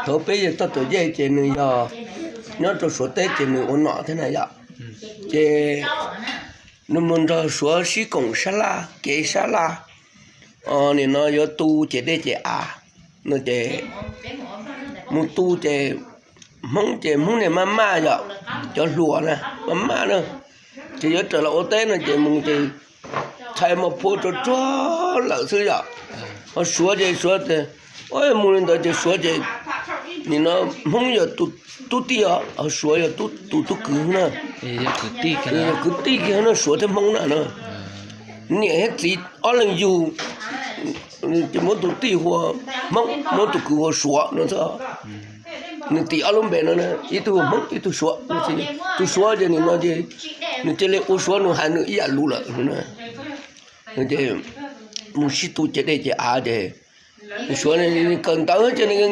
Thaum peb yawg Thoj Tuam Yej ces nws yog nyob rau Suav teb ces nws ua nom thiab na yom. Ces nws mus nrog Suav sib koom sab laj kev sab laj, nim no yuav tu ces dej ces av no ces mus tu ces Hmoob ces Hmoob niag maj maj yom, cov hluas na maj maj na, ces yuav raws los ua teb no ces mus ces thais mos phua rog rog lawm xwb yom. Ho Suav ces Suav tias, mus li ntawd ces Suav ces nim no Hmoob yog tus tub tij os, ho Suav yog tus tub kwv na, yog kwv tij kiag na Suav thiab Hmoob na no. Niam thiab txiv ob leeg yug, ces muab tus tij hu ua Hmoob, muab tus kwv hu ua Suav no xwb. Nws tis ob lub npe no, ib tug hu ua Hmoob ib tug Suav. Tus Suav ces nim no ces nws cia li ua Suav, nws hais nws ib yam lus lawm. Ces mus sib tu ces dej ces av ces Suav kawm ntawv ces nws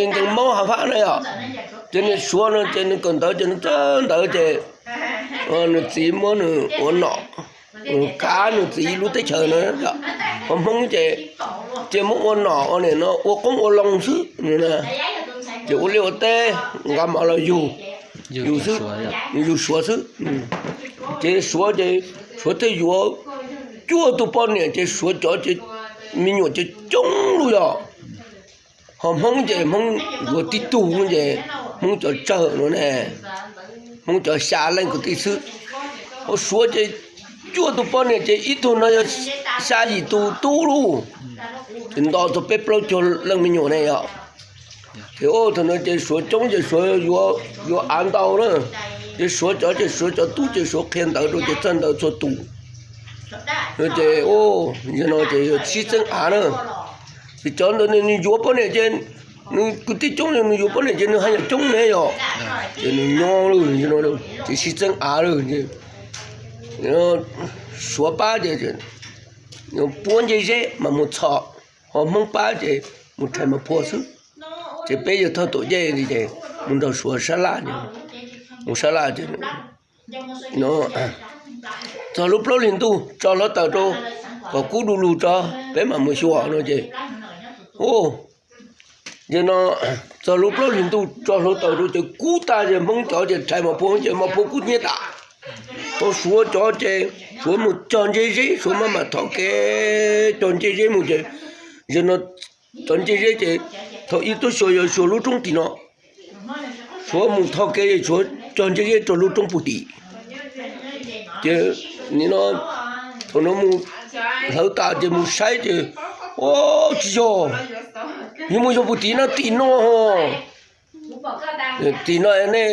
nkees maub hav fab na yom. Ces nws Suav no ces nws kawm ntawv ces nws txawj ntawv ces nws txiv muab nws ua nom, kav nws txiv lub teb chaws no yom. Ho Hmoob ces cia muab ua nom ua nim no ua qoob ua loo xwb. Ces ua liaj ua teb nqa mov los yug, yug xwb, yug Suav xwb. Ces Suav ces Suav thiaj yuav cuaj tus poj niam ces Suav cov ces me nyuam ces coob lug yom. Ho Hmoob ces Hmoob yuav tib tug ces Hmoob cov tsawg no ne, Hmoob cov xya leej kwv tij xwb. Ho Suav ces cuaj tus poj niam ces ib tug no yog xya yim tus tub lauj, ces nto txog peb plaub caug leej me nyuam ne yom. Ces thaum no ces Suav coob ces Suav yuav av ntau na, ces Suav cov ces Suav cov tub ces Suav qhia ntawv rau ces txawj ntawv txhua tus. Ces yog no ces yog sib txeeb av na. Ces cov ntawd nws yuav poj niam ces nws kwv tij coob, nws yuav poj niam ces nws haj yam coob ne yom. Ces nws nyob lawm ces sib txeeb av lawm. Suav pab ces puab ncej zeb mas mus txhom, ho Hmoob pab ces mus rhais mos phua xwb. Ces peb yawg Thoj Tuam Yej ces mus nrog Suav sab laj, mus sab laj ces txog lub plaub hlis ntuj tso hluav taws rau kom kub du lug tso peb mam mus xyuas no ces, ces no txog lub plaub hlis ntuj tso hluav taws rau ces kub tag ces Hmoob cov ces rhais mos phua ces mos phua kub hnyiab tas. Ho Suav cov ces Suav mus cog ncej zeb, Suav maj mam thov kev cog ncej zeb mus ces, no cov ncej zeb ces thaum ub tuaj xyuas yog xyuas lub roob tim no, Suav mus thov kev Suav cog ncej zeb rau lub roob puag tim. Ces nim no thaum no mus hlawv tas ces mus saib ces, o, tsis yog, yog mus yog puag tim no, tim no ho. Tim no nej,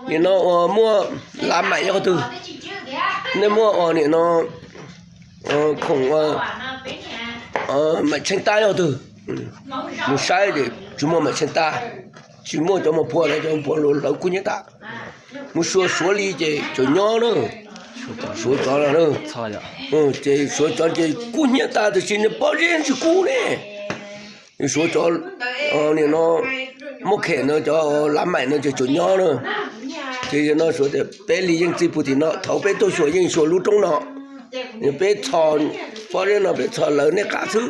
nim no muaj lav maim nyob qhov twg, nej muaj nim no khoom maim tsheej tab nyob qhov twg. Mus saib ces tsis muaj maim tsheej tab, tsis muaj cov mos phua, cov mos phua hlawv kub hnyiab tas. Mus xyuas Suav li ces tseem nyob na, Suav cov no, ces Suav cov ces kub hnyiab tas tiam sis nws pob zeb tsis kub ne. Suav cov nim no muaj khem no cov lav maim no ces tseem nyob na. Ces yog no Suav tias peb li yeej txij puag tim no, thaum peb tuaj xyuas yeej xyuas lub roob no, peb txhos pob zeb no peb txhos lawv nej qab xwb.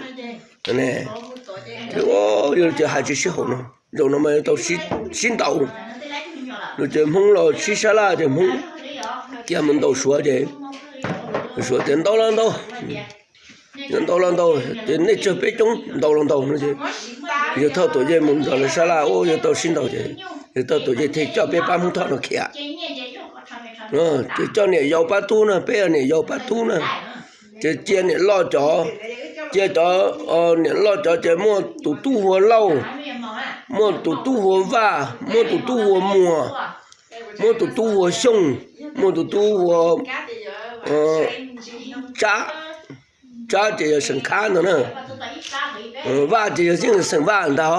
Ces hais tsis sib haum no, zaum no mas yuav tau sib ntaus. Ces Hmoob los sib sab laj ces Hmoob cia mus ntaus Suav ces Suav tias ntaus los ntaus, ntaus los ntaus ces nej tsawg peb coob ntaus los ntaus no ces yawg Thoj Tuam Yej mus nrog lawv sab laj ua yuav tau sib ntaus ces yawg Thoj Tuam Yej thiaj coj peb pab Hmoob Thoj no khiav. Ces coj niam yau pab tub na, peb niam yau pab tub na. Ces cia niam loj cov, cia cov, niam loj cov ces muaj tus tub hu ua Lauj, muaj tus tub hu ua Vaj, muaj tus tub hu ua Muas, muaj tus tub hu ua Xyooj, muaj tus tub hu ua Tsab. Tsab ces yog xeem Khab ntag na. Vaj ces yog yeej xeem Vaj ntag,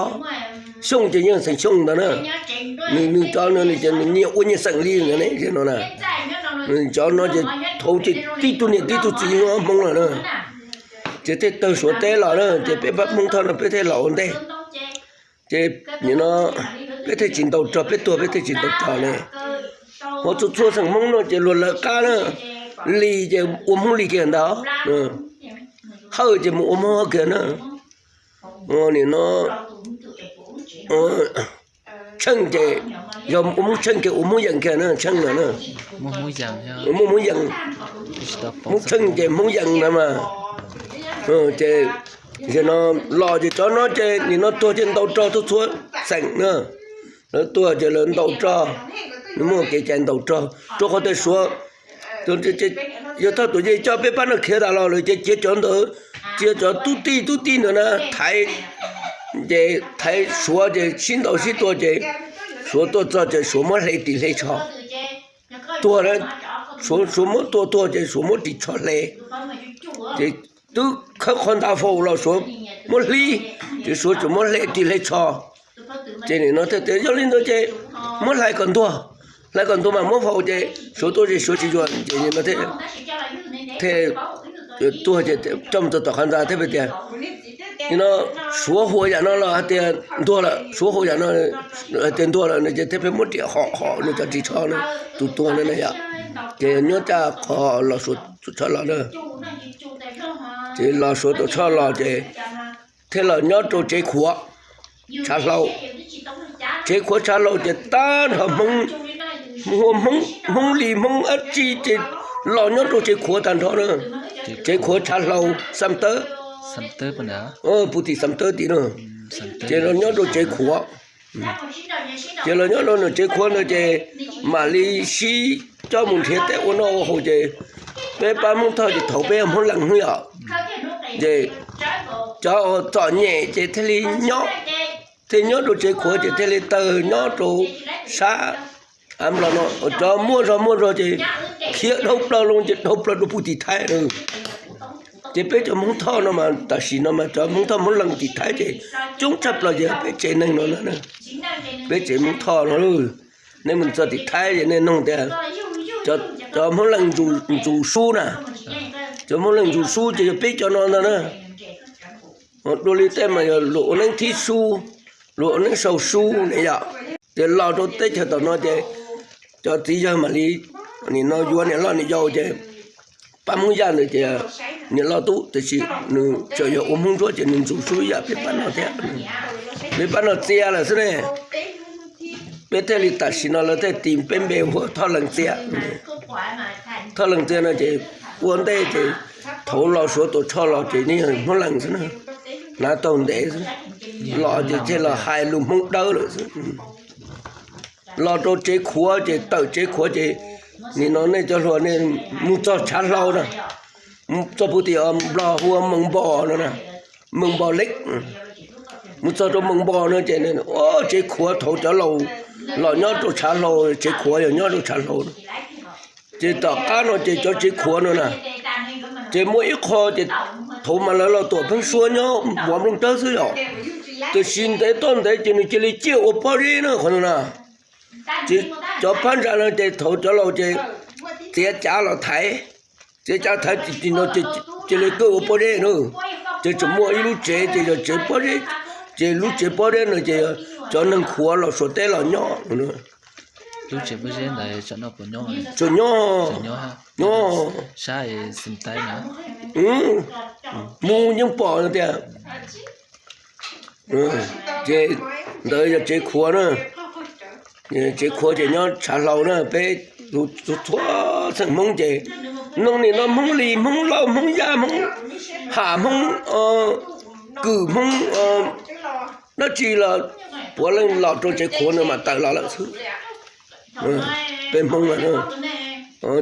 Xyooj ces yeej xeem Xyooj ntag na. Nws cov no nws nyias ua nyias xeem li ntag ne no na. Cov no ces thaum ces tib tug niam tib tug txiv Hmoob lawm na. Ces thiaj tawg Suav teb los na, ces peb pab Hmoob Thoj no peb thiaj los ua ntej. Ces nim no peb thiaj tsis ntaus rog, peb tuag peb thiaj tsis ntaus rog ne. Ho txhua txhua xeem Hmoob no ces luag lawv qab na, Lis ces ua Hmoob Lis kiag ntag, Hawj ces mus ua Hmoob Hawj kiag na. Nim no Tsheej ces yog ua Hmoob Tsheej ces ua Hmoob Yees kiag na, Tsheej no na. Muaj Hmoob Yees, Hmoob Tsheej ces Hmoob Yees no mas. Ces zaum no los ces cov no ces nim no tuag ces ntaus rog txhua txhua xeem na. Lawv tuag ces lawv ntaus rog, nws muaj kev cai ntaus rog rau qhov tias Suav yawg Thoj Tuam Yej coj peb pab no khiav tas los lawm ces cia cov ntawd, cia cov tub tij tub tij ntawd na thaiv, ces thaiv Suav ces sib ntaus sib tua ces Suav tuaj txog ces Suav muab hle ris hle tsho tuag. Suav muab tua tuag ces Suav muab ris tsho hle. Ces twb khawb qhov ntawd faus los Suav muab hlib, ces Suav tseem muab hle ris hle tsho. Ces nim no thiaj tias yog li ntawd ces muab hlais kom ntuag, hlais kom ntuag mas muab faus ces Suav tuaj ces Suav tsis yuav ces nim no thiaj tuag ces coj mus txog tom qhov ntawd thiaj tias, nim no Suav huas yam no los hais tias ntuag lawm, Suav huas yam no hais tias ntuag lawm no ces thiaj pheej muab riam hom hom nws cov ris tsho no, tus tuag no na yom. Ces nyob tsam qhov los Suav txhoj los na, ces los Suav txhoj los ces thiaj los nyob rau Tsev Khuav Tshav Hlau. Tsev Khuav Tshav Hlau ces tag nrho Hmoob, Hmoob, Hmoob Lis Hmoob dab tsi ces los nyob rau Tsev Khuav tag nrho na. Tsev Khuav Tshav Hlau Xam Tawb, Pus Tim Xam Tawb tim no, ces los nyob rau Tsev Khuav. Ces los nyob rau nram Tsev Khuav ntawd ces mam li sib coj mus nrhiav teb ua noj ua haus ces peb pab Hmoob Thoj ces thaum peb yog Hmoob Lees hnub yom, ces cov uas txom nyem ces thiaj li nyob, thiaj nyob rau Tsev Khuav ces thiaj li tawg nyob rau sab av nplog no. Cov muaj zog muaj zog ces khiav dhau plaws los ces dhau plaws rau Pus Tim Thaib na. Ces peb cov Hmoob Thoj no mas tam sim no mas cov Hmoob Thoj Hmoob Lees tim Thaib ces coob tshaj plaws ces peb tsev neeg no na, peb tsev Hmoob Thoj no. Nej mus txog tim Thaib ces nej nug tias cov Hmoob Lees Ntxus Sub na, cov Hmoob Lees Ntxus Sub ces yog peb cov no ntag na. Dua li tej mas yog Luag Ua Neeb Thib Sub, Luag Ua Neeb Sau Sub ne yom. Ces los rau teb chaws tom no ces cov txiv yawg mam li nim no yuav niam loj niam yau ces pab Hmoob Yaj ntawd ces niam loj tub tiam sis nws tseem yog ua Hmoob Ntsuab ces nws Ntxus Sub ib yam peb pab no thiab. Peb pab no Txia lawm xwb ne. Peb thiaj li tam sim no lawv thiaj tis peb npe hu ua Thoj Lees Txia. Thoj Lees Txia no ces ua ntej ces thaum los Suav tuam tshoj los ces ne Hmoob Lees xwb na, hnav taug ntev xwb, los ces thiaj los hais lus Hmoob Dawb lawm xwb. Los rau Tsev Khuav ces tawm Tsev Khuav ces nim no nej cov hluas nej mus txog Tshav Hlau na, mus txog Pus Tim Nplog hu ua Moos Npos no na, Moos Npos Leeb. Mus txog rau Moos Npos no ces Tsev Khuav thaum cov laus los nyob rau Tshav Hlau, Tsev Khuav yog nyob rau Tshav Hlau. Ces tom qab no ces cov Tsev Khuav no na, ces muaj ib qho ces thaum mas lawv los tuam pheeb suab nyob Npov Nplooj Tsawb xwb yom, tiam sis ntev toj ntev ces nws cia li ciaj ua pob zeb na qhov no na. Ces cov phab ntsa no ces thaum cov laus ces txiav cav los thaiv, txiav cav thaiv no ces cia li kawg ua pob zeb na. Ces tseem muaj ib lub tsev ces yog tsev pob zeb, ces lub tsev pob zeb no ces cov neeg Khuav los Suav teb los nyob. Lub tsev pob zeb ntawd tseem nyob, nyob, nyob, mus yeej pom no tiag. Ces ntawd yog Tsev Khuav na. Tsev Khuav ces nyob Tshav Hlau na, peb txhua xeem Hmoob ces noog nim no Hmoob Lis, Hmoob Lauj, Hmoob Yaj, Hmoob Ham, Hmoob Kwm, Hmoob dab tsi los puav leej los rau Tsev Khuav no mas tawm los lawm xwb. Peb Hmoob,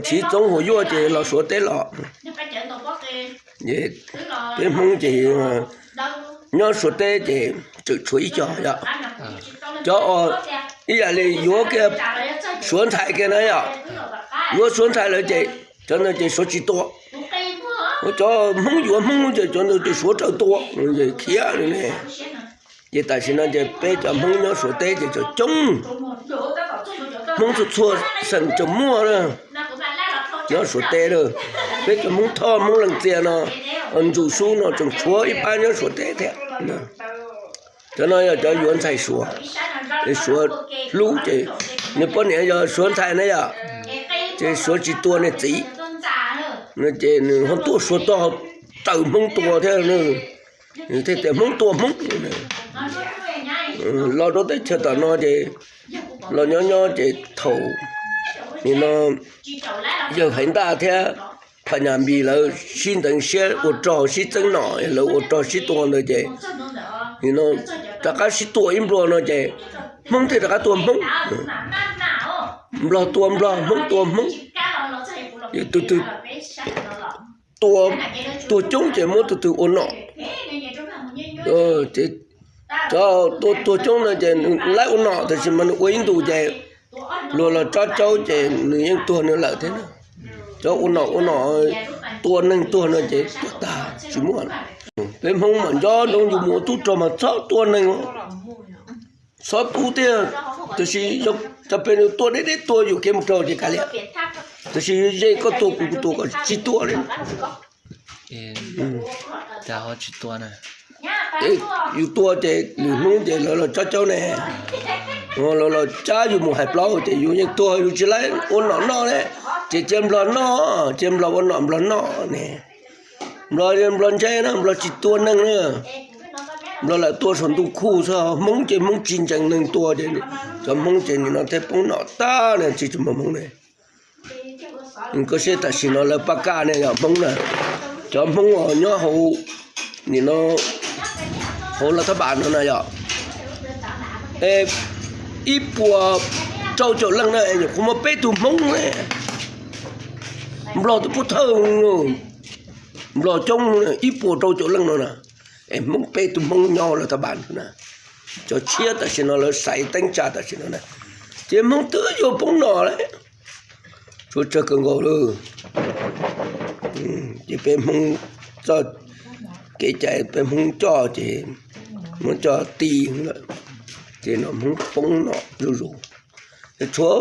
Chiv Txoov Huam Yuaj ces los Suav teb los. Peb Hmoob ces nyob Suav teb ces tseem tshuav ib co yom. Cov ib yam li yuav kiag Suav ntxhais kiag na yom, yuav Suav ntxhais lawm ces cov ntawd ces Suav tsis tua. Cov Hmoob yuav Hmoob ces cov ntawd ces Suav raws tua, khiav li ne. Ces tam sim no ces peb cov Hmoob nyob Suav teb ces tseem coob. Hmoob txhua txhua xeem tseem muaj na, nyob Suav teb lawm. Peb cov Hmoob Thoj Hmoob Lees Txia no, Ntxus Sub no tseem tshuav ib pab nyob Suav teb thiab. Cov no yog cov yuav ntxhais Suav, Suav hlub ces nws poj niam yog Suav ntxhais na yom, ces Suav tsis tua niag txiv, ces nws ho tuaj Suav toj tawm Hmoob tua thiab, thiaj tias Hmoob tua Hmoob. los rau teb chaws tom no ces los nyob nyob ces thaum nim no yawg Haiv Ntaj thiab Pham Nyas Npis lawv sib ntxeev siab ua rog sib txeeb nom, lawv ua rog sib tua ntawd ces nim no rov qab sib tua ib nplua no ces Hmoob thiaj rov qab tua Hmoob. Nplog tua Nplog, Hmoob tua Hmoob. Tus twg tua, tuag coob ces muab tus twg ua nom. Ces cov tua tuag coob no ces nws laib ua nom, tab sis mas nws ua ib ntus ces luag los tsob caub ces nws yeej tuag nws lawm thiab na. Cov ua nom ua nom tua neeg tuag no ces tuag tag tsis muaj. Peb Hmoob mas nco ntsoov yus mus ua tub rog mas txhob tua neeg, txhob pub tiag. Tiam sis yog cov pem nws tua deb deb tua yuam kev mus rau ces kav liam. Tiam sis ze koj tua kuv, kuv tua koj, tsis tua li. Yus tua ces lwm hnub ces lawv los tsob caub ne, lawv los cab yus mus hais plaub ces yus yeej tuag, yus tsis laib ua nom noj ne. Ces cia Nplog noj, cia Nplog ua nom Nplog noj ne. Nplog, Nplog ntse na, Nplog tsis tua neeg na. Nplog lam tua saum ntuj khuj xwb, Hmoob ces Hmoob tsis ntseeg neeg tua ces cov Hmoob ces nim no thiaj poob nom tag na, tsis tsis muaj Hmoob ne. Koj saib tam sim no lawv pab kaj ne yog Hmoob na, cov Hmoob uas nyob hauv nim no hauv Los Thab Npas no na yog ib puas rau caum leej na, nyuam qhuav muaj peb tug Hmoob ne. Nplog twb pub thawj, Nplog coob ib puas rau caum leej no na, es Hmoob peb tug Hmoob nyob Los Thab Npas na. Cov tshiab tam sim no lawv xaiv teeb tsa tam sim no na, ces Hmoob twb yuav poob nom lawm. Tshuav tsawg kawg nkaus lawm. Ces peb Hmoob txoj kev cai peb Hmoob coj ces muab coj ti lawm, ces no Hmoob poob nom zuj zus. Tshuav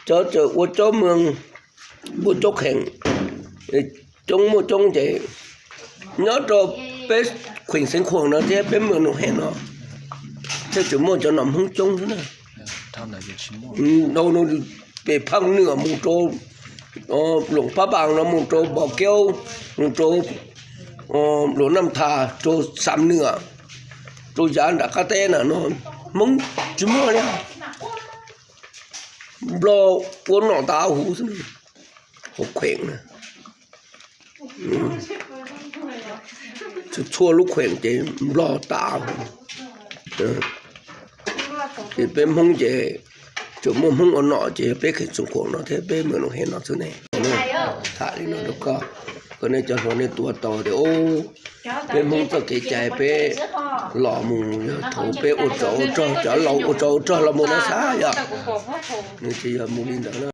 cov txawm ua cov moos, ua cov kheem coob muaj coob ces nyob rau peb khuem Xeev Khuam no thiab peb moos Noom Hem no thiaj tseem muaj cov nom Hmoob coob xwb na. Dhau no pem Phaj Nwam mus rau Luam Phab Npas no mus rau Npos Keub, mus rau Luam Naj Thas, rau Xam Nwam, rau yav nram qab teb na no Hmoob tsis muaj li. Nplog ua nom tas huv xwb, hauv khuem na. Txhua lub khuem ces Nplog tas huv. Ces peb Hmoob ces tseem muaj Hmoob ua nom ces yog peb kheem Xeev Khuam no thiab peb moos Noom Hem no xwb ne. Tham li no rau koj, kom nej cov hluas nej tuav tau tias peb Hmoob txoj kev cai peb los mus yog thaum peb ua tsov ua rog, cov laus ua tsov ua rog los mus no xav yom. Nws tsis yog mus li ntawd na.